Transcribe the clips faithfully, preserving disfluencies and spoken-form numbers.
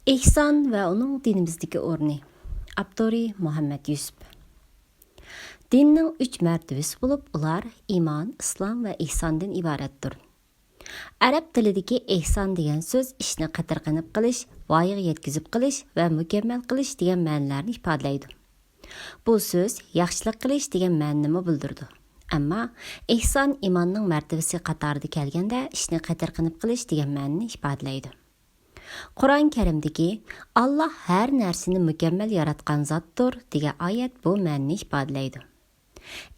ئېھسان ۋە ئۇنىڭ دىنىمىزدىكى ئورنى. ئاپتورى مۇھەممەد يۈسۈپ. دىننىڭ ئۈچ مەرتىۋىسى بولۇپ، ئۇلار ئىمان، ئىسلام ۋە ئېھساندىن ئىبارەتتۇر. ئەرەب تىلىدىكى ئېھسان دېگەن سۆز ئىشنى قېتىرقىنىپ قىلىش، ۋايىغا يەتكۈزۈپ قىلىش ۋە مۇكەممەل قىلىش دېگەن مەنىلەرنى ئىپادىلەيدۇ. بۇ سۆز ياخشىلىق قىلىش دېگەن مەنىنىمۇ بىلدۈرىدۇ. ئەمما ئېھسان ئىماننىڭ مەرتىۋىسى قاتارىدا كەلگەندە، ئىشنى قېتىرقىنىپ قىلىش دېگەن مەنىنى ئىپادىلەيدۇ. قۇرئان كەرىمدىكى «ئاللاھ ھەر نەرسىنى مۇكەممەل ياراتقان زاتتۇر» دېگەن ئايەت بۇ مەنىنى ئىپادىلەيدۇ.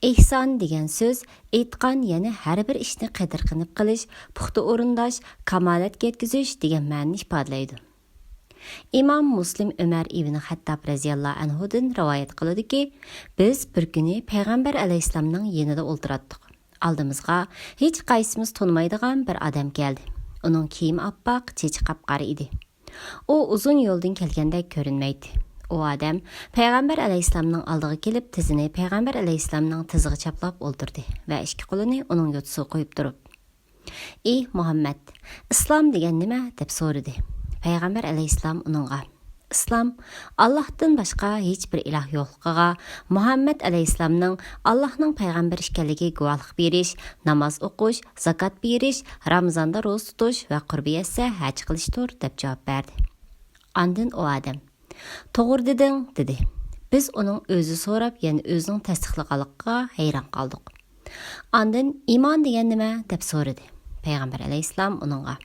ئېھسان دېگەن سۆز ئېيتقان، يەنى ھەر بىر ئىشنى قېتىرقىنىپ قىلىش، پۇختا ئورۇنداش، كامالەتكە يەتكۈزۈش دېگەن مەنىنى ئىپادىلەيدۇ. ئىمام مۇسلىم ئۆمەر ئىبنى خەتتاب رەزىياللاھۇ ئەنھۇدىن رىۋايەت قىلىدۇكى، بىز بىر كۈنى پەيغەمبەر ئەلەيھىسسالامنىڭ يېنىدا ئولتۇراتتۇق. ئالدىمىزغا ھېچ قايسىمىز تونۇمايدىغان بىر ئادەم كەلدى. ئۇنىڭ كىيىمى ئاپئاق، چېچى قاپقارا ئىدى. ئۇ ئۇزۇن يولدىن كەلگەندەك كۆرۈنمەيتتى. ئۇ ئادەم پەيغەمبەر ئەلەيھىسسالامنىڭ ئالدىغا كېلىپ، تىزىنى پەيغەمبەر ئەلەيھىسسالامنىڭ تىزىغا چاپلاپ ئولتۇردى ۋە ئىككى قولىنى ئۇنىڭ يوتىسىغا قويۇپ تۇرۇپ، «ئى مۇھەممەد، ئىسلام دېگەن نېمە؟» دەپ سورىدى. پەيغەمبەر ئەلەيھىسسالام ئۇنىڭغا، «ئىسلام، ئاللاھتىن باشقا ھېچ بىر ئىلاھ يوقلۇقىغا، مۇھەممەد ئەلەيھىسسالامنىڭ ئاللاھنىڭ پەيغەمبىرى ئىكەنلىكىگە گۇۋاھلىق بېرىش، ناماز ئوقۇش، زاكات بېرىش، رامىزاندا روزا تۇتۇش ۋە قۇربى يەتسە ھەج قىلىشتۇر» دەپ جاۋاب بەردى. ئاندىن ئۇ ئادەم، «توغرا دېدىڭ» دېدى. بىز ئۇنىڭ ئۆزى سوراپ، يەنە ئۆزىنىڭ تەستىقلىغانلىقىغا ھەيران قالدۇق. ئاندىن، «ئىمان دېگەن نېمە؟» دەپ سورىدى. پەيغەمبەر ئەلەيھىسسالام ئۇنىڭغا،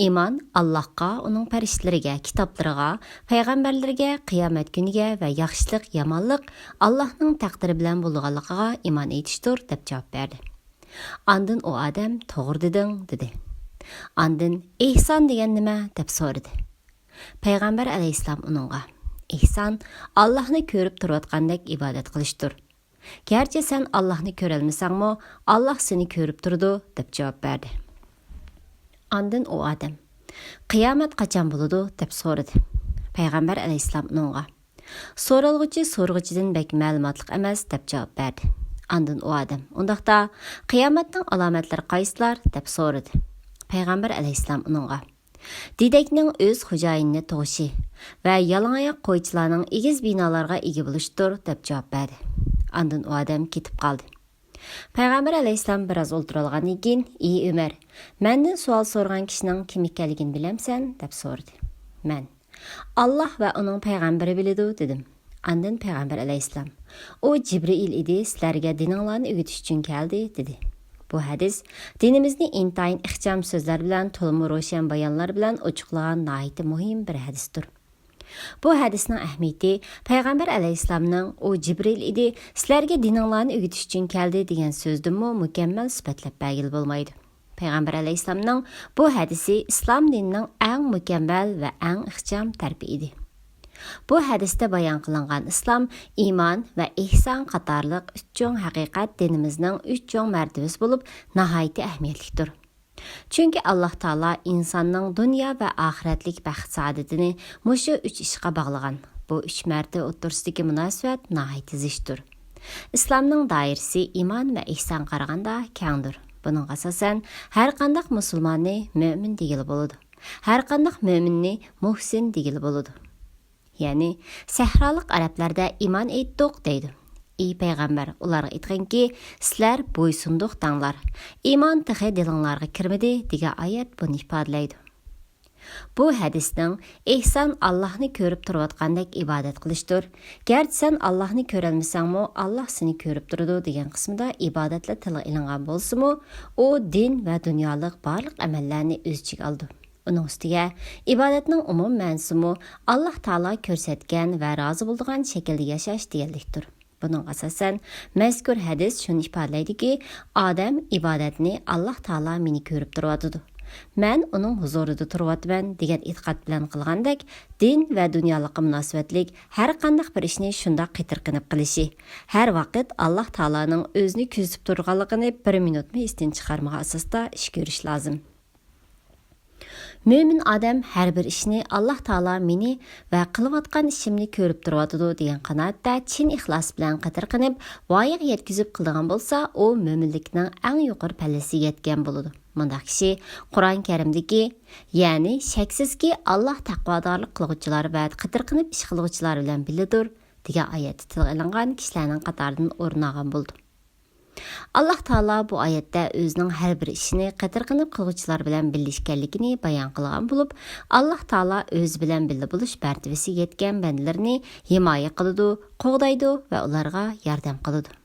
«ئىمان ئاللاھقا، ئۇنىڭ پەرىشتىلىرىگە، كىتابلىرىغا، پەيغەمبەرلىرىگە، قىيامەت كۈنىگە ۋە ياخشىلىق، يامانلىق ئاللاھنىڭ تەقدىرى بىلەن بولىدىغانلىقىغا ئىمان ئېيتىشتۇر» دەپ جاۋاب بەردى. ئاندىن ئۇ ئادەم، «توغرا دېدىڭ» دېدى. ئاندىن، «ئېھسان دېگەن نېمە؟» دەپ سورىدى. پەيغەمبەر ئەلەيھىسسالام ئۇنىڭغا، «ئېھسان ئاللاھنى كۆرۈپ تۇرۇۋاتقاندەك ئىبادەت قىلىشتۇر. گەرچە سەن ئاللاھنى كۆرەلمىسەڭمۇ، ئاللاھ سېنى كۆرۈپ تۇرىدۇ» دەپ جاۋاب بەردى. ئاندىن ئۇ ئادەم، «قىيامەت قاچان بولىدۇ؟» دەپ سورىدى. پەيغەمبەر ئەلەيھىسسالام ئۇنىڭغا، «سورالغۇچى سورىغۇچىدىن بەك مەلۇماتلىق ئەمەس» دەپ جاۋاب بەردى. ئاندىن ئۇ ئادەم، «ئۇنداقتا، قىيامەتنىڭ ئالامەتلىرى قايسىلار؟» دەپ سورىدى. پەيغەمبەر ئەلەيھىسسالام ئۇنىڭغا، «دېدەكنىڭ ئۆز خوجايىنىنى تۇغۇشى ۋە يالىڭاياق قويچىلارنىڭ ئېگىز بىنالارغا ئىگە بولۇشىدۇر» دەپ جاۋاب بەردى. ئاندىن ئۇ ئادەم كېتىپ قالدى. پەيغەمبەر ئەلەيھىسسالام بىراز ئولتۇرۇۋالغاندىن كېيىن، «ئى ئۆمەر، مەندىن سوئال سورىغان كىشىنىڭ كىم ئىكەنلىكىنى بىلەمسەن؟» دەپ سورىدى. مەن، «ئاللاھ ۋە ئۇنىڭ پەيغەمبىرى بىلىدۇ» دېدىم. ئاندىن پەيغەمبەر ئەلەيھىسسالام، «ئۇ جىبرىئىل ئىدى، سىلەرگە دىنىڭلارنى ئۆگىتىش ئۈچۈن كەلدى» دېدى. بۇ ھەدىس دىنىمىزنى ئىنتايىن ئىخچام سۆزلەر بىلەن، تولىمۇ روشەن بايانلار بىلەن ئوچۇقلىغان ناھايىتى مۇھىم بىر ھەدىستۇر. بۇ ھەدىسنىڭ ئەھمىيىتى پەيغەمبەر ئەلەيھىسسالامنىڭ «ئۇ جىبرىئىل ئىدى، سىلەرگە دىنىڭلارنى ئۆگىتىش ئۈچۈن كەلدى» دېگەن سۆزىدىنمۇ مۇكەممەل سۈپەتلەپ بەرگىلى بولمايدۇ. پەيغەمبەر ئەلەيھىسسالامنىڭ بۇ ھەدىسى ئىسلام دىنىنىڭ ئەڭ مۇكەممەل ۋە ئەڭ ئىخچام تەرىپى ئىدى. بۇ ھەدىستە بايان قىلىنغان ئىسلام، ئىمان ۋە ئېھسان قاتارلىق ئۈچ چوڭ ھەقىقەت دىنىمىزنىڭ ئۈچ چوڭ مەرتىۋىسى بولۇپ، ناھايىتى ئەھمىيەتلىكتۇر. چۈنكى ئاللاھ تائالا ئىنساننىڭ دۇنيا ۋە ئاخىرەتلىك بەخت-سائادىتىنى مۇشۇ ئۈچ ئىشقا باغلىغان. بۇ ئۈچ مەرتىۋە ئوتتۇرىسىدىكى مۇناسىۋەت ناھايىتى زىچتۇر. ئىسلامنىڭ دائىرىسى ئىمان ۋە ئېھسانغا قارىغاندا كەڭدۇر. بۇنىڭغا ئاساسەن، ھەرقانداق مۇسۇلماننى مۆمىن دېگىلى بولىدۇ. ھەرقانداق مۆمىننى مۇھسىن دېگىلى بولىدۇ. يەنى، سەھرالىق ئەرەبلەردە «ئىمان ئېيتتۇق» دەيدۇ. ئى پەيغەمبەر، ئۇلارغا ئېيتقىنكى، «سىلەر بويسۇندۇق» دەڭلار. «ئىمان تېخى دىلىڭلارغا كىرمىدى» دېگەن ئايەت بۇنى ئىپادىلەيدۇ. بۇ ھەدىسنىڭ «ئېھسان ئاللاھنى كۆرۈپ تۇرۇۋاتقاندەك ئىبادەت قىلىشتۇر. گەرچە سەن ئاللاھنى كۆرەلمىسەڭمۇ، ئاللاھ سېنى كۆرۈپ تۇرىدۇ» دېگەن قىسمىدا ئىبادەتلەر تىلغا ئېلىنغان بولسىمۇ، ئۇ دىن ۋە دۇنيالىق بارلىق ئەمەللەرنى ئۆز ئىچىگە ئالىدۇ. ئۇنىڭ ئۈستىگە، ئىبادەتنىڭ ئومۇمىي مەنىسىمۇ ئاللاھ تائالا كۆرسەتكەن ۋە رازى بولىدىغان شەكىلدە ياشاش دېگەنلىكتۇر. بۇنىڭغا ئاساسەن، مەزكۇر ھەدىس شۇنى ئىپادىلەيدۇكى، «ئادەم ئىبادەتنى ئاللاھ تائالا مېنى كۆرۈپ تۇرۇۋاتىدۇ، مەن ئۇنىڭ ھۇزۇرىدا تۇرۇۋاتىمەن» دېگەن ئېتىقاد بىلەن قىلغاندەك، دىن ۋە دۇنيالىققا مۇناسىۋەتلىك ھەرقانداق بىر ئىشنى شۇنداق قېتىرقىنىپ قىلىشى، ھەر ۋاقىت ئاللاھ تائالانىڭ ئۆزىنى كۆزىتىپ تۇرغانلىقىنى بىر مىنۇتمۇ ئېستىن چىقارمىغان ئاساستا ئىش كۆرۈش لازىم. مۆمىن ئادەم ھەر بىر ئىشنى «ئاللاھ تائالا مېنى ۋە قىلىۋاتقان ئىشىمنى كۆرۈپ تۇرۇۋاتىدۇ» دېگەن قانائەتتە چىن ئىخلاس بىلەن قېتىرقىنىپ، ۋايىغا يەتكۈزۈپ قىلىدىغان بولسا، ئۇ مۆمىنلىكنىڭ ئەڭ يۇقىرى پەللىسىگە يەتكەن بولىدۇ. مۇنداق كىشى قۇرئان كەرىمدىكى، يەنى شەكسىزكى، ئاللاھ تەقۋادارلىق قىلغۇچىلار ۋە قېتىرقىنىپ ئىش قىلغۇچىلار بىلەن بىللىدۇر، دېگەن ئايەتتە تىلغا ئېلىنغان كىشىلەرنىڭ قاتارىدىن ئورۇن ئالغان بولىدۇ. ئاللاھ تائالا بۇ ئايەتتە ئۆزىنىڭ ھەر بىر ئىشىنى قېتىرقىنىپ قىلغۇچىلار بىلەن بىللە ئىكەنلىكىنى بايان قىلغان بولۇپ، ئاللاھ تائالا ئۆزى بىلەن بىللە بولۇش مەرتىۋىسىگە يەتكەن بەندىلىرىنى ھىمايە قىلىدۇ، قوغدايدۇ ۋە ئۇلارغا ياردەم قىلىدۇ.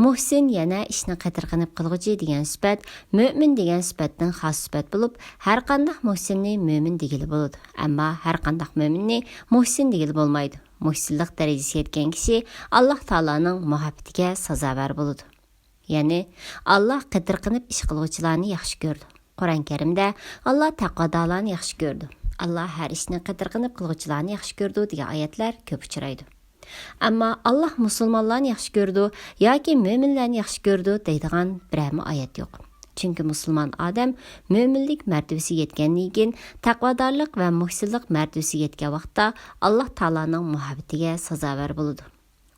مۇھسىن يەنە ئىشنى قېتىرقىنىپ قىلغۇچى دېگەن سۈپەت مۆمىن دېگەن سۈپەتتىن خاس سۈپەت بولۇپ، ھەرقانداق مۇھسىننى مۆمىن دېگىلى بولىدۇ، ئەمما ھەرقانداق مۆمىننى مۇھسىن دېگىلى بولمايدۇ. مۇھسىنلىق دەرىجىسىگە يەتكەن كىشى ئاللاھ تائالانىڭ مۇھەببىتىگە سازاۋەر بولىدۇ. يەنى، ئاللاھ قېتىرقىنىپ ئىش قىلغۇچىلارنى ياخشى كۆرىدۇ. قۇرئان كەرىمدە، «ئاللاھ تەقۋادارلارنى ياخشى كۆرىدۇ، ئاللاھ ھەر ئىشنى قېتىرقىنىپ قىلغۇچىلارنى ياخشى كۆرىدۇ» دېگەن ئايەتلەر كۆپ ئۇچرايدۇ. ئەمما، «ئاللاھ مۇسۇلمانلارنى ياخشى كۆرىدۇ» ياكى «مۆمىنلەرنى ياخشى كۆرىدۇ» دەيدىغان بىرەرمۇ ئايەت يوق. چۈنكى مۇسۇلمان ئادەم مۆمىنلىك مەرتىۋىسىگە يەتكەندىن كېيىن، تەقۋادارلىق ۋە مۇھسىنلىق مەرتىۋىسىگە يەتكەن ۋاقىتتا، ئاللاھ تائالانىڭ مۇھەببىتىگە سازاۋەر بولىدۇ.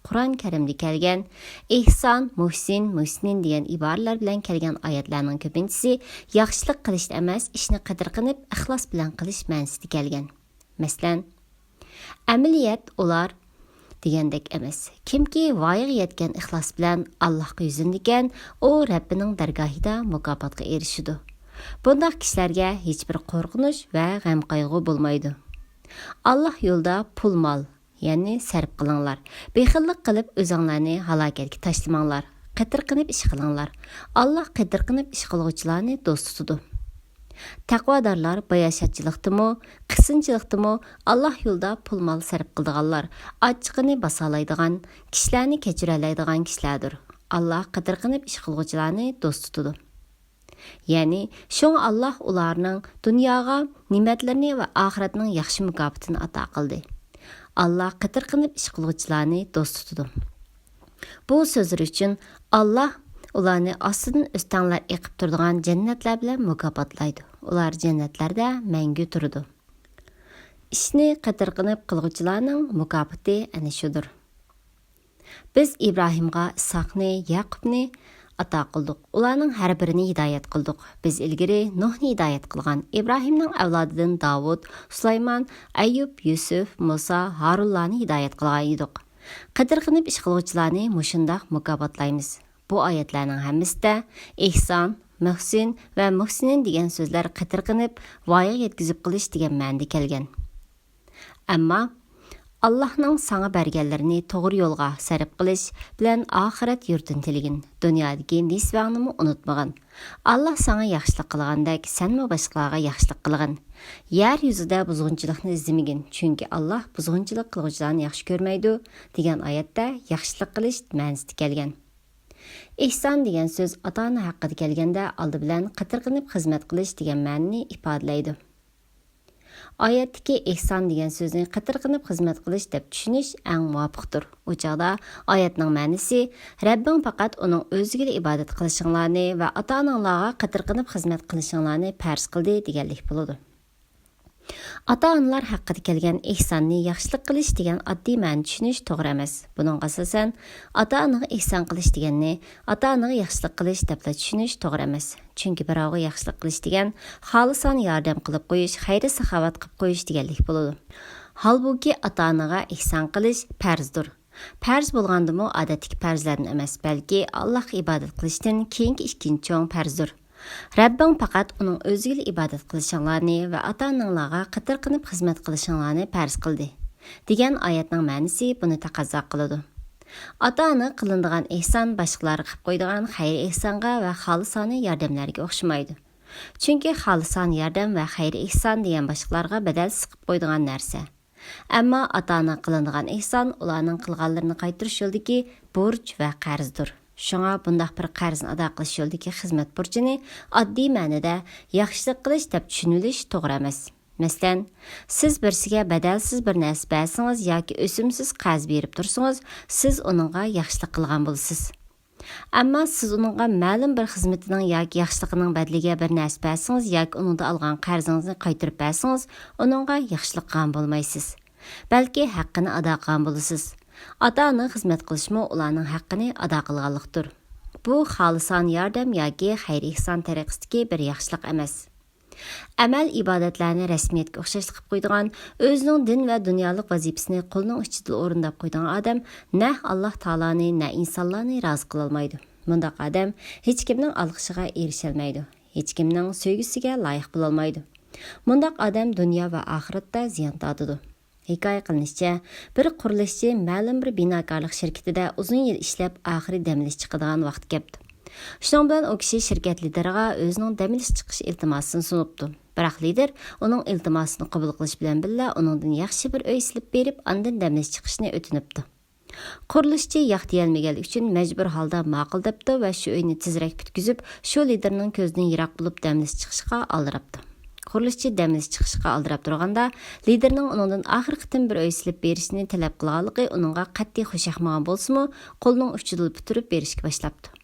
قۇرئان كەرىمدە كەلگەن ئېھسان، مۇھسىن، مۇھسىنىن دېگەن ئىبارىلەر بىلەن كەلگەن ئايەتلەرنىڭ كۆپىنچىسى ياخشىلىق قىلىشتا ئەمەس، ئىشنى قېتىرقىنىپ، ئىخلاس بىلەن قىلىش مەنىسىدە كەلگەن. مەسىلەن، ئەمەلىيەت ئۇلار دېگەندەك ئەمەس. كىمكى ۋايىغا يەتكەن ئىخلاس بىلەن ئاللاھقا يۈزلىنىدىكەن، ئۇ رەببىنىڭ دەرگاھىدا مۇكاپاتقا ئېرىشىدۇ. بۇنداق كىشىلەرگە ھېچبىر قورقۇنچ ۋە غەم-قايغۇ بولمايدۇ. ئاللاھ يولىدا پۇل-مال، يەنى سەرپ قىلىڭلار. بېخىللىق قىلىپ ئۆزۈڭلارنى ھالاكەتكە تاشلىماڭلار. قېتىرقىنىپ ئىش قىلىڭلار. ئاللاھ قېتىرقىنىپ ئىش قىلغۇچىلارنى دوست تۇتىدۇ. تەقۋادارلار باياشاتچىلىقتىمۇ، قىسىنچىلىقتىمۇ ئاللاھ يولىدا پۇل-مال سەرپ قىلىدىغانلار، ئاچچىقىنى باسالايدىغان، كىشىلەرنى كەچۈرەلەيدىغان كىشىلەردۇر. ئاللاھ قېتىرقىنىپ ئىش قىلغۇچىلارنى دوست تۇتىدۇ. يەنى، شۇڭا ئاللاھ ئۇلارنىڭ دۇنياغا نېمەتلىرىنى ۋە ئاخىرەتنىڭ ياخشى مۇكاپاتىنى ئاتا قىلدى. ئاللاھ قېتىرقىنىپ ئىش قىلغۇچىلارنى دوست تۇتىدۇ. بۇ سۆزلىرى ئۈچۈن ئاللاھ ئۇلارنى ئاستىدىن ئۆستەڭلەر ئېقىپ تۇرىدىغان جەننەتلەر بىلەن مۇكاپاتلايدۇ. ئۇلار جەننەتلەردە مەڭگۈ تۇرىدۇ. ئىشنى قېتىرقىنىپ قىلغۇچىلارنىڭ مۇكاپاتى ئەنە شۇدۇر. بىز ئىبراھىمغا ئىسھاقنى، يەقۇبنى ئاتا قىلدۇق. ئۇلارنىڭ ھەر بىرىنى ھىدايەت قىلدۇق. بىز ئىلگىرى نۇھنى ھىدايەت قىلغان، ئىبراھىمنىڭ ئەۋلادىدىن داۋۇت، سۇلايمان، ئەييۇب، يۈسۈپ، مۇسا، ھارۇنلارنى ھىدايەت قىلغان ئىدۇق. قېتىرقىنىپ ئىش قىلغۇچىلارنى مۇشۇنداق مۇكاپاتلايمىز. بۇ ئايەتلەرنىڭ ھەممىسىدە ئېھسان، مۇھسىن ۋە مۇھسىنىن دېگەن سۆزلەر قېتىرقىنىپ، ۋايىغا يەتكۈزۈپ قىلىش دېگەن مەنىدە كەلگەن. ئەمما، ئاللاھنىڭ ساڭا بەرگەنلىرىنى توغرا يولغا سەرپ قىلىش بىلەن ئاخىرەت يۇرتىنى تىلىگىن. دۇنيادىكى نېسىۋەڭنىمۇ ئۇنتۇمىغىن. ئاللاھ ساڭا ياخشىلىق قىلغاندەك، سەنمۇ باشقىلارغا ياخشىلىق قىلغىن. يەر يۈزىدە بۇزغۇنچىلىقنى ئىزدىمىگىن، چۈنكى ئاللاھ بۇزغۇنچىلىق قىلغۇچىلارنى ياخشى كۆرمەيدۇ، دېگەن ئايەتتە ياخشىلىق قىلىش مەنىسىدە كەلگەن. ئېھسان دېگەن سۆز ئاتا-ئانا ھەققىدە كەلگەندە، ئالدى بىلەن قېتىرقىنىپ خىزمەت قىلىش دېگەن مەنىنى ئىپادىلەيدۇ. ئايەتتىكى ئېھسان دېگەن سۆزنى قېتىرقىنىپ خىزمەت قىلىش دەپ چۈشىنىش ئەڭ مۇۋاپىقتۇر. ئۇ چاغدا ئايەتنىڭ مەنىسى، رەببىڭ پەقەت ئۇنىڭ ئۆزىگىلا ئىبادەت قىلىشىڭلارنى ۋە ئاتا-ئاناڭلارغا قېتىرقىنىپ خىزمەت قىلىشىڭلارنى پەرز قىلدى دېگەنلىك بولىدۇ. ئاتا-ئانىلار ھەققىدە كەلگەن ئېھساننى ياخشىلىق قىلىش دېگەن ئاددىي مەنىدە چۈشىنىش توغرا ئەمەس. بۇنىڭغا ئاساسەن، ئاتا-ئانىغا ئېھسان قىلىش دېگەننى ئاتا-ئانىغا ياخشىلىق قىلىش دەپلا چۈشىنىش توغرا ئەمەس. چۈنكى بىراۋغا ياخشىلىق قىلىش دېگەن خالىسانە ياردەم قىلىپ قويۇش، خەير-ساخاۋەت قىلىپ قويۇش دېگەنلىك بولىدۇ. ھالبۇكى، ئاتا-ئانىغا ئېھسان قىلىش پەرزدۇر. پەرز بولغاندىمۇ ئادەتتىكى پەرزلەردىن ئەمەس، بەلكى ئاللاھقا ئىبادەت قىلىشتىن كېيىنكى ئىككىنچى چوڭ پەرزدۇر. رەببىڭ پەقەت ئۇنىڭ ئۆزىگىلا ئىبادەت قىلىشىڭلارنى ۋە ئاتا-ئاناڭلارغا قېتىرقىنىپ خىزمەت قىلىشىڭلارنى پەرز قىلدى، دېگەن ئايەتنىڭ مەنىسى بۇنى تەقەززا قىلىدۇ. ئاتا-ئانىغا قىلىنىدىغان ئېھسان باشقىلارغا قىلىپ قويىدىغان خەير-ئېھسانغا ۋە خالىسانە ياردەملەرگە ئوخشىمايدۇ. چۈنكى خالىسانە ياردەم ۋە خەير-ئېھسان دېگەن باشقىلارغا بەدەلسىز قىلىپ قويىدىغان نەرسە. ئەمما ئاتا-ئانىغا قىلىنىدىغان ئېھسان ئۇلارنىڭ قىلغانلىرىنى قايتۇرۇش يولىدىكى بۇرچ ۋە قەرزدۇر. شۇڭا بۇنداق بىر قەرزنى ئادا قىلىش يولىدىكى خىزمەت بۇرچىنى ئاددىي مەنىدە ياخشىلىق قىلىش دەپ چۈشىنىۋېلىش توغرا ئەمەس. مەسىلەن، سىز بىرسىگە بەدەلسىز بىر نەرسە بەرسىڭىز ياكى ئۆسۈمسىز قەرز بېرىپ تۇرسىڭىز، سىز ئۇنىڭغا ياخشىلىق قىلغان بولىسىز. ئەمما سىز ئۇنىڭغا مەلۇم بىر خىزمىتىنىڭ ياكى ياخشىلىقىنىڭ بەدىلىگە بىر نەرسە بەرسىڭىز ياكى ئۇنىڭدىن ئالغان قەرزىڭىزنى قايتۇرۇپ بەرسىڭىز، ئۇنىڭغا ياخشىلىق قىلغان بولمايسىز. بەلكى ھەققىنى ئادا قىلغان بولىسىز. ئاتا-ئانىغا خىزمەت قىلىشمۇ ئۇلارنىڭ ھەققىنى ئادا قىلغانلىقتۇر. بۇ خالىسانە ياردەم ياكى خەير-ئېھسان تەرىقىسىدىكى بىر ياخشىلىق ئەمەس. ئەمەل-ئىبادەتلەرنى رەسمىيەتكە ئوخشاشلا قىلىپ قويىدىغان، ئۆزىنىڭ دىن ۋە دۇنيالىق ۋەزىپىسىنى قولىنىڭ ئۇچىدىلا ئورۇنداپ قويىدىغان ئادەم نە ئاللاھ تائالانى، نە ئىنسانلارنى رازى قىلالمايدۇ. مۇنداق ئادەم ھېچكىمنىڭ ئالقىشىغا ئېرىشەلمەيدۇ، ھېچكىمنىڭ سۆيگۈسىگە لايىق بولالمايدۇ. مۇنداق ئادەم دۇنيا ۋە ئاخىرەتتە زىيان تارتىدۇ. ھېكايە قىلىنىشىچە، بىر قۇرۇلۇشچى مەلۇم بىر بىناكارلىق شىركىتىدە ئۇزۇن يىل ئىشلەپ، ئاخىرى دەم ئېلىش چىقىدىغان ۋاقتى كەپتۇ. شۇنىڭ بىلەن ئۇ كىشى شىركەت لىدىرىغا ئۆزىنىڭ دەم ئېلىش چىقىش ئىلتىماسىنى سۇنۇپتۇ. بىراق لىدىر ئۇنىڭ ئىلتىماسىنى قوبۇل قىلىش بىلەن بىللە، ئۇنىڭدىن ياخشى بىر ئۆي سېلىپ بېرىپ، ئاندىن دەم ئېلىش چىقىشنى ئۆتۈنۈپتۇ. قۇرۇلۇشچى ياق دېيەلمىگەنلىكى ئۈچۈن مەجبۇر ھالدا ماقۇل دەپتۇ ۋە شۇ ئۆينى تېزرەك پۈتكۈزۈپ، شۇ لىدىرنىڭ كۆزىدىن يىراق بولۇپ دەم ئېلىش چىقىشقا ئالدىراپتۇ. قۇرۇلۇشچى دەم ئېلىش چىقىشقا ئالدىراپ تۇرغاندا، لىدىرنىڭ ئۇنىڭدىن ئاخىرقى قېتىم بىر ئۆي سېلىپ بېرىشنى تەلەپ قىلغانلىقى ئۇنىڭغا قەتئىي خۇش ياقمىغان بولسىمۇ، قولىنىڭ ئۇچىدىلا پۈتتۈرۈپ بېرىشكە باشلاپتۇ.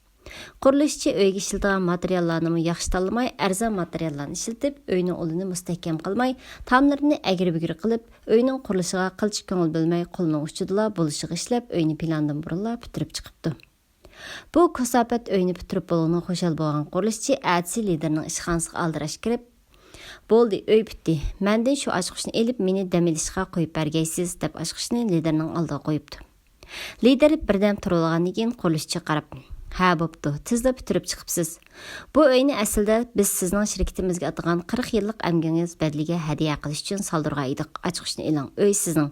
قۇرۇلۇشچى ئۆيگە ئىشلىتىدىغان ماتېرىياللارنىمۇ ياخشى تاللىماي، ئەرزان ماتېرىياللارنى ئىشلىتىپ، ئۆينىڭ ئۇلىنى مۇستەھكەم قىلماي، تاملىرىنى ئەگرى-بۈگرى قىلىپ، ئۆينىڭ قۇرۇلۇشىغا قىلچە كۆڭۈل بۆلمەي، قولىنىڭ ئۇچىدىلا بولۇشىغا ئىشلەپ، ئۆينى پىلانىدىن بۇرۇنلا پۈتتۈرۈپ چىقىپتۇ. بۇ كاساپەت ئۆينى پۈتتۈرۈپ بولغىنىغا خۇشال بولغان قۇرۇلۇشچى ئەتىسى لىدىرنىڭ ئىشخانىسىغا ئالدىراش كىرىپ، «بولدى، ئۆي پۈتتى. مەندىن شۇ ئاچقۇچنى ئېلىپ، مېنى دەم ئېلىشقا قويۇپ بەرگەيسىز» دەپ، ئاچقۇچنى لىدىرنىڭ ئالدىغا قويۇپتۇ. لىدىر بىردەم تۇرۇۋالغاندىن كېيىن، قۇرۇلۇشچىغا قاراپ، «ھە، بوپتۇ، تېزلا پۈتتۈرۈپ چىقىپسىز. بۇ ئۆينى ئەسلىدە بىز سىزنىڭ شىركىتىمىزگە ئاتىغان قىرىق يىللىق ئەمگىكىڭىز بەدىلىگە ھەدىيە قىلىش ئۈچۈن سالدۇرغان ئىدۇق. ئاچقۇچنى ئېلىڭ، ئۆي سىزنىڭ.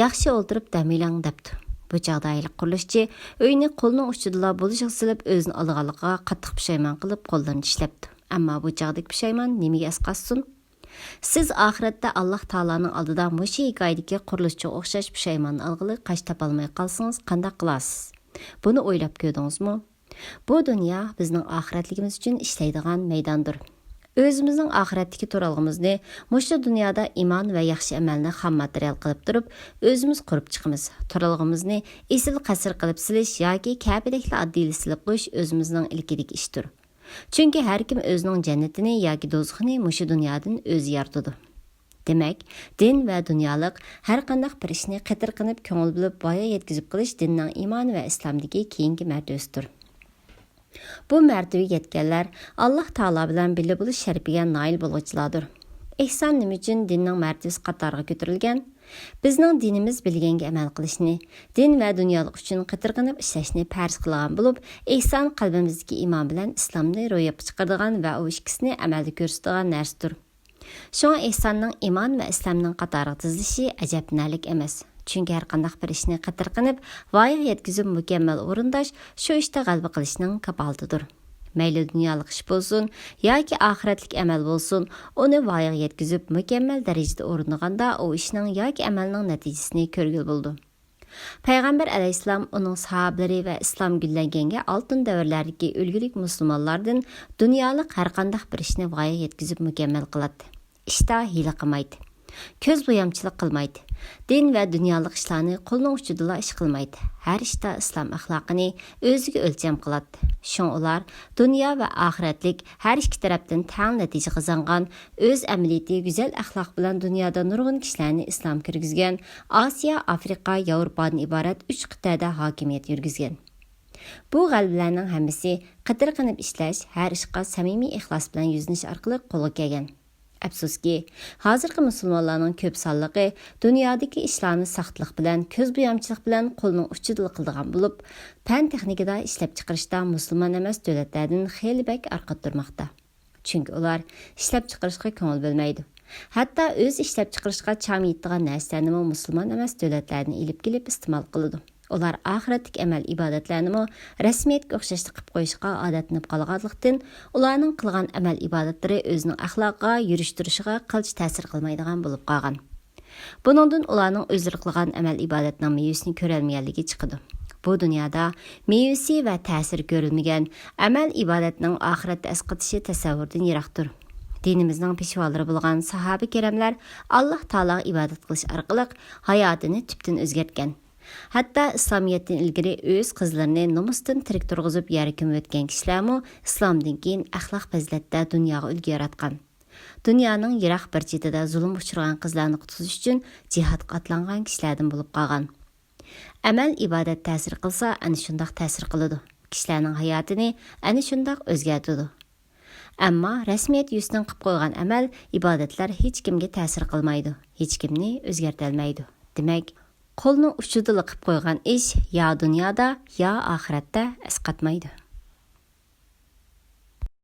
ياخشى ئولتۇرۇپ دەم ئېلىڭ» دەپتۇ. بۇ چاغدا ھېلىقى قۇرۇلۇشچى ئۆينى قولىنىڭ ئۇچىدىلا بولۇشىغا سېلىپ، ئۆزىنى ئالدىغانلىقىغا قاتتىق پۇشايمان قىلىپ، قوللىرىنى چىشلەپتۇ. ئەمما بۇ چاغدىكى پۇشايمان نېمىگە ئەسقاتسۇن؟ سىز ئاخىرەتتە ئاللاھ تائالانىڭ ئالدىدا مۇشۇ ھېكايىدىكى قۇرۇلۇشچىغا ئوخشاش پۇشايماننى ئالغىلى قاش تاپالماي قالسىڭىز، قانداق قىلارسىز؟ بۇنى ئويلاپ كۆردىڭىزمۇ؟ بۇ دۇنيا بىزنىڭ ئاخىرەتلىكىمىز ئۈچۈن ئىشلەيدىغان مەيداندۇر. ئۆزىمىزنىڭ ئاخىرەتتىكى تۇرالغۇمىزنى مۇشۇ دۇنيادا ئىمان ۋە ياخشى ئەمەلنى خام ماتېرىيال قىلىپ تۇرۇپ، ئۆزىمىز قۇرۇپ چىقىمىز. تۇرالغۇمىزنى ئېسىل قەسىر قىلىپ سېلىش ياكى كەبىدەكلا ئاددىيلا سېلىپ قويۇش ئۆزىمىزنىڭ ئىلكىدىكى ئىشتۇر. چۈنكى ھەركىم ئۆزىنىڭ جەننىتىنى ياكى دوزىخىنى مۇشۇ دۇنيادىن ئۆزى يارىتىدۇ. دېمەك، دىن ۋە دۇنيالىق ھەرقانداق بىر ئىشنى قېتىرقىنىپ، كۆڭۈل بۆلۈپ، ۋايىغا يەتكۈزۈپ قىلىش دىننىڭ ئىمانى ۋە ئىسلامدىكى كېيىنكى مەرتىۋىسىدۇر. بۇ مەرتىۋىگە يەتكەنلەر ئاللاھ تائالا بىلەن بىللە بولۇش شەرىپىگە نائىل بولغۇچىلاردۇر. ئېھسان نېمە ئۈچۈن دىننىڭ مەرتىۋىسى قاتارىغا كۆتۈرۈلگەن؟ بىزنىڭ دىنىمىز بىلگەنگە ئەمەل قىلىشنى، دىن ۋە دۇنيالىق ئۈچۈن قېتىرقىنىپ ئىشلەشنى پەرز قىلغان بولۇپ، ئېھسان قەلبىمىزدىكى ئىمان بىلەن ئىسلامنى روياپقا چىقىرىدىغان ۋە ئۇ ئىككىسىنى ئەمەلدە كۆرسىتىدىغان نەرسىدۇر. شۇڭا ئېھساننىڭ ئىمان ۋە ئىسلامنىڭ قاتارىغا تىزىلىشى ئەجەبنەلىك ئەمەس. چۈنكى ھەرقانداق بىر ئىشنى قېتىرقىنىپ، ۋايىغا يەتكۈزۈپ مۇكەممەل ئورۇنداش شۇ ئىشتا غەلىبە قىلىشنىڭ كاپالىتىدۇر. مەيلى دۇنيالىق ئىش بولسۇن ياكى ئاخىرەتلىك ئەمەل بولسۇن، ئۇنى ۋايىغا يەتكۈزۈپ مۇكەممەل دەرىجىدە ئورۇندىغاندا، ئۇ ئىشنىڭ ياكى ئەمەلنىڭ نەتىجىسىنى كۆرگىلى بولىدۇ. پەيغەمبەر ئەلەيھىسسالام، ئۇنىڭ ساھابىلىرى ۋە ئىسلام گۈللەنگەنگە ئالتۇن دەۋرلەردىكى ئۈلگىلىك مۇسۇلمانلاردىن دۇنيالىق ھەرقانداق بىر ئىشنى ۋايىغا يەتكۈزۈپ مۇكەممەل قىلاتتى. ئىشتا ھىيلە قىلمايتتى. كۆز بويامچىلىق قىلمايتتى. دىن ۋە دۇنيالىق ئىشلارنى قولىنىڭ ئۇچىدىلا ئىش قىلمايتتى. ھەر ئىشتا ئىسلام ئەخلاقىنى ئۆزىگە ئۆلچەم قىلاتتى. شۇڭا ئۇلار دۇنيا ۋە ئاخىرەتلىك ھەر ئىككى تەرەپتىن تەڭ نەتىجە قازانغان، ئۆز ئەمەلىيىتى، گۈزەل ئەخلاق بىلەن دۇنيادا نۇرغۇن كىشىلەرنى ئىسلام كىرگۈزگەن، ئاسىيا، ئافرىقا، ياۋروپادىن ئىبارەت ئۈچ قىتئەدە ھاكىمىيەت يۈرگۈزگەن. بۇ غەلىبىلەرنىڭ ھەممىسى قېتىرقىنىپ ئىشلەش، ھەر ئىشقا سەمىمىي ئىخلاس بىلەن يۈزلىنىش ئارقىلىق قولغا كەلگەن. ئەپسۇسكى، ھازىرقى مۇسۇلمانلارنىڭ كۆپ سانلىقى دۇنيادىكى ئىشلارنى ساختىلىق بىلەن، كۆز بويامچىلىق بىلەن قولىنىڭ ئۇچىدىلا قىلىدىغان بولۇپ، پەن تېخنىكىدا ئىشلەپچىقىرىشتا مۇسۇلمان ئەمەس دۆلەتلەردىن خېلى بەك ئارقىدا تۇرماقتا. چۈنكى ئۇلار ئىشلەپچىقىرىشقا كۆڭۈل بۆلمەيدۇ. ھەتتا ئۆزى ئىشلەپچىقىرىشقا چامى يېتىدىغان نەرسىلەرنىمۇ مۇسۇلمان ئەمەس دۆلەتلەردىن ئېلىپ كېلىپ ئىستېمال قىلىدۇ. ئۇلار ئاخىرەتلىك ئەمەل-ئىبادەتلەرنىمۇ رەسمىيەتكە ئوخشاشلا قىلىپ قويۇشقا ئادەتلىنىپ قالغانلىقتىن، ئۇلارنىڭ قىلغان ئەمەل-ئىبادەتلىرى ئۆزىنىڭ ئەخلاقىغا، يۈرۈش-تۇرۇشىغا قىلچە تەسىر قىلمايدىغان بولۇپ قالغان. بۇنىڭدىن ئۇلارنىڭ ئۆزلىرى قىلغان ئەمەل-ئىبادەتنىڭ مېۋىسىنى كۆرەلمىگەنلىكى چىقىدۇ. بۇ دۇنيادا مېۋىسى ۋە تەسىرى كۆرۈلمىگەن ئەمەل-ئىبادەتنىڭ ئاخىرەتتە ئەسقىتىشى تەسەۋۋۇردىن يىراقتۇر. دىنىمىزنىڭ پېشۋالىرى بولغان ساھابە كىراملار ئاللاھ تائالاغا ئىبادەت قىلىش ئارقىلىق ھاياتىنى تۈپتىن ئۆزگەرتكەن. ھەتتا ئىسلامىيەتتىن ئىلگىرى ئۆز قىزلىرىنى نومۇستىن تىرىك تۇرغۇزۇپ يەرگە كۆمۈۋەتكەن كىشىلەرمۇ ئىسلامدىن كېيىن ئەخلاق پەزىلەتتە دۇنياغا ئۈلگە ياراتقان. دۇنيانىڭ يىراق بىر چېتىدە زۇلۇمغا ئۇچرىغان قىزلارنى قۇتقۇزۇش ئۈچۈن جىھادقا ئاتلانغان كىشىلەردىن بولۇپ قالغان. ئەمەل ئىبادەت تەسىر قىلسا، ئەنە شۇنداق تەسىر قىلىدۇ. كىشىلەرنىڭ ھاياتىنى ئەنە شۇنداق ئۆزگەرتىدۇ. ئەمما رەسمىيەت يۈزىسىدىن قىپ قويغان ئەمەل ئىبادەتلەر ھېچكىمگە تەسىر قىلمايدۇ، ھېچكىمنى ئۆزگەرتەلمەيدۇ. دېمەك، قولنىڭ ئۇچىدىلا قىپ قويغان ئىش يا دۇنيادا، يا ئاخىرەتتە ئەسقاتمايدۇ.